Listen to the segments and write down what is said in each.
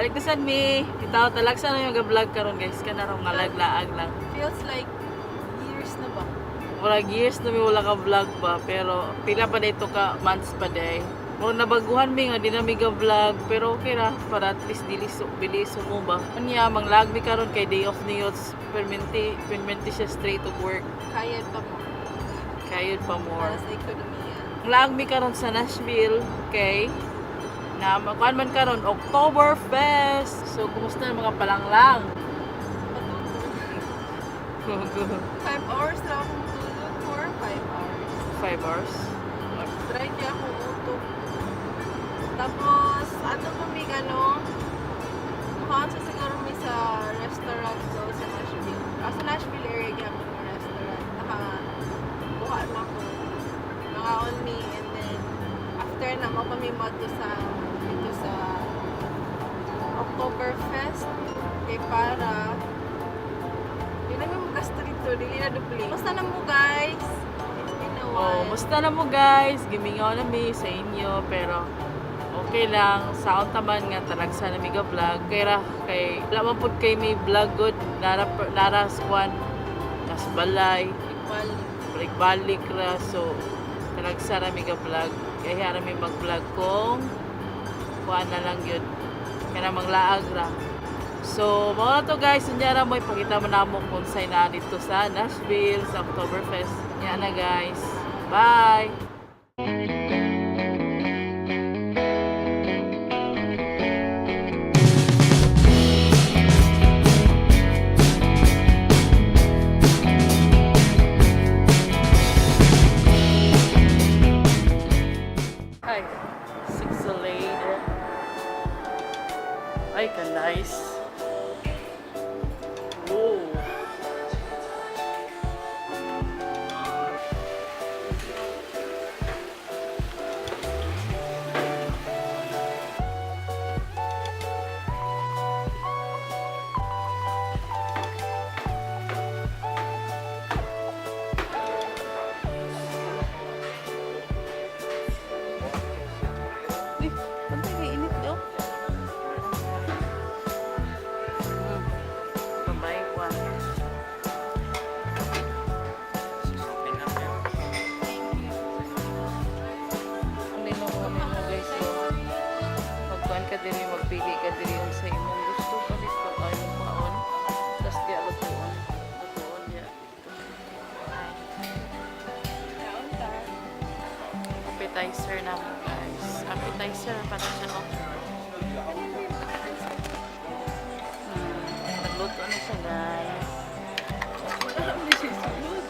Balik na sad mi. Bitaw talagsa na yung vlog karon, guys. Kana raw nga laglaag lang. Feels like years na ba? Murag years na mi wala ka vlog ba, pero pila pa dito ka months pa day. Murag nabaguhan mi nga di na mi ga vlog, pero okay ra para at least dili su bili sumo ba. Unya manglag mi karon kay day off ni Yots, permanente permanente siya straight to work. Kayod pa mo. Kayod pa more. Para sa ekonomiya. Manglaag mi karon sa Nashville kay na makuan man karon Oktoberfest. So kumusta ang mga palanglang? Patutog. 5 hours na akong tulog. 4 5 hours. 5 hours. Try kaya akong utok. Tapos, ano pa may gano? Mukhaan sa siguro may sa restaurant do sa Nashville. Ah, sa Nashville area gyapon ng restaurant. Naka buka na ako. Mga on me and then after na mo kami dito sa Oktoberfest kay para di na mi magasto dito, dili na dupli. Basta na mo, guys. It's been a Oh, while. musta na mo, guys? Gimingaw na mi sa inyo, pero okay lang. Sa taman nga talagsa na mi ga vlog. Kay ra kay wala man pud kay may vlog good nara nara sa tas balay Balik. Balik-balik ra, so talagsa ra mi ga vlog. Kay ra mi mag-vlog kung kuan na lang yun. Kaya manglaag ra. So, mao na to, guys. Unya ra mo ipakita mo namo kung say na dito sa Nashville sa Oktoberfest. Nya na, guys. Bye! Hi. 6 later. Ay, ka nice. Whoa. Uy, pantay kay init daw. Bye-bye, one. Ano yung mga mo, guys, so, magkuhan ka diri, magpili ka diri sa imong gusto pa dito ay mong paon. Tapos di lutuon. Lutuon niya. Kaon ta. Appetizer na mo, guys. Appetizer pa na siya, oh. Nagluto na siya, guys. Wala na siya sulod.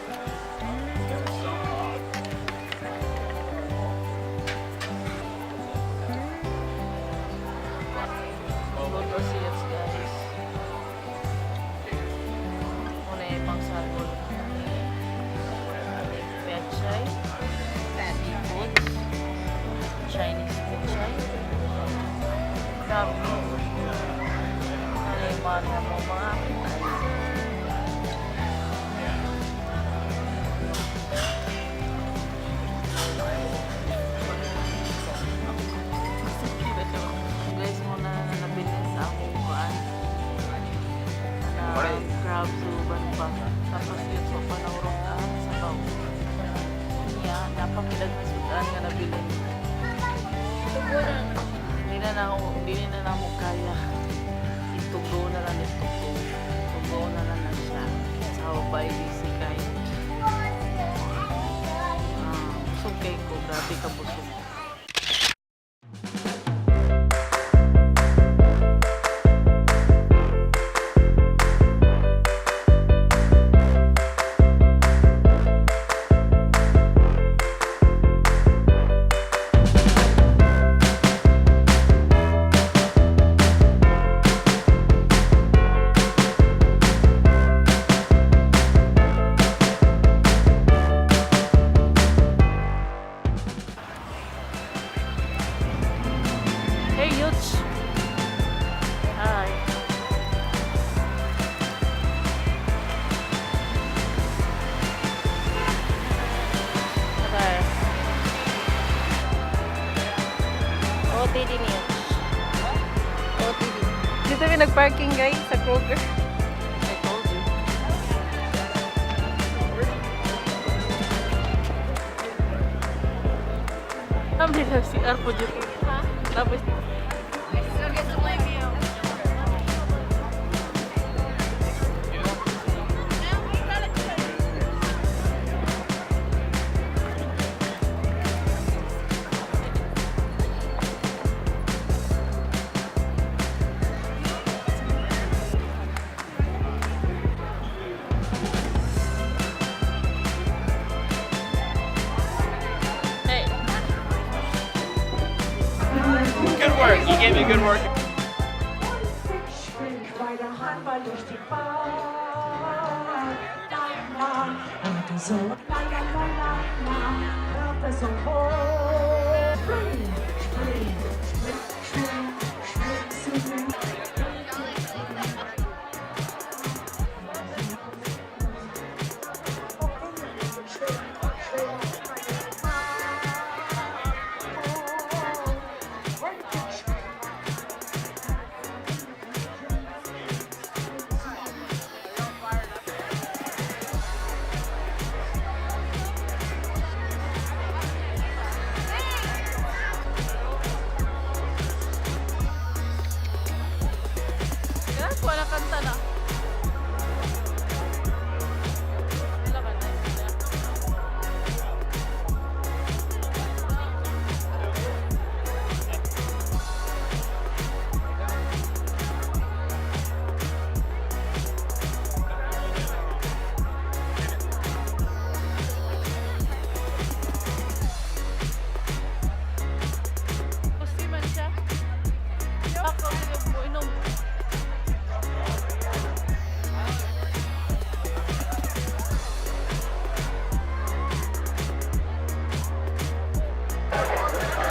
Luto siya, guys. Muna yung pang sagol. Pechay. Seafoods. Chinese pechay. Crab meat. Ano yung mga mo mga appetizer. Guys, muna na nabilin sa akong kuan. Na crab suban pa. Tapos yun so pa naurong na sa baw. Unya, napakidagsudan nga nabilin. Hindi na namo kaya. Itugo na lang, itugo. Tugo na lang na siya. Sa by busy kay. Ah, busog kay ko, grabe ka busog. Dito kami nag-parking, guys, sa Kroger. I told you. Kami lang si Arpo dito. Tapos, hey. Good work. You gave me good work. Springt bei der Handball durch die Bahn. Na, na, und so, la la la la la, hört es so hoch. Spring, spring, spring, spring, spring, spring. Kaya wala kanta na. Wala kanta na. Pusti man siya. Ako, inom.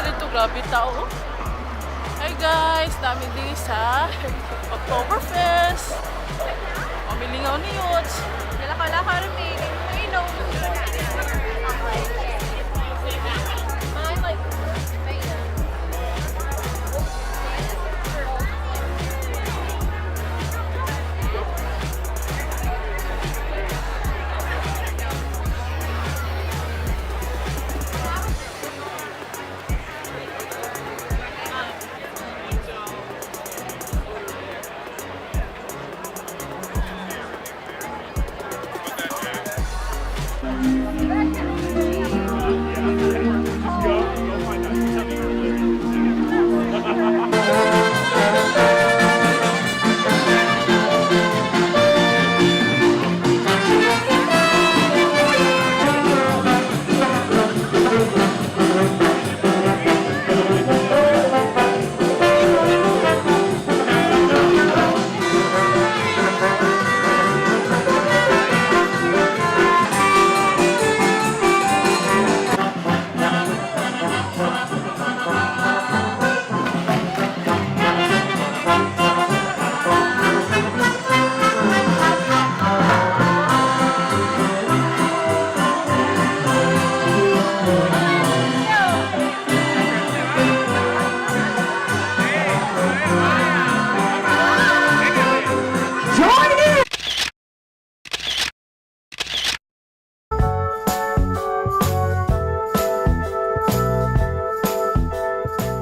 Dito, grabe tao, oh. Hi guys! Dami din sa Oktoberfest! Pamilingaw ni Yots!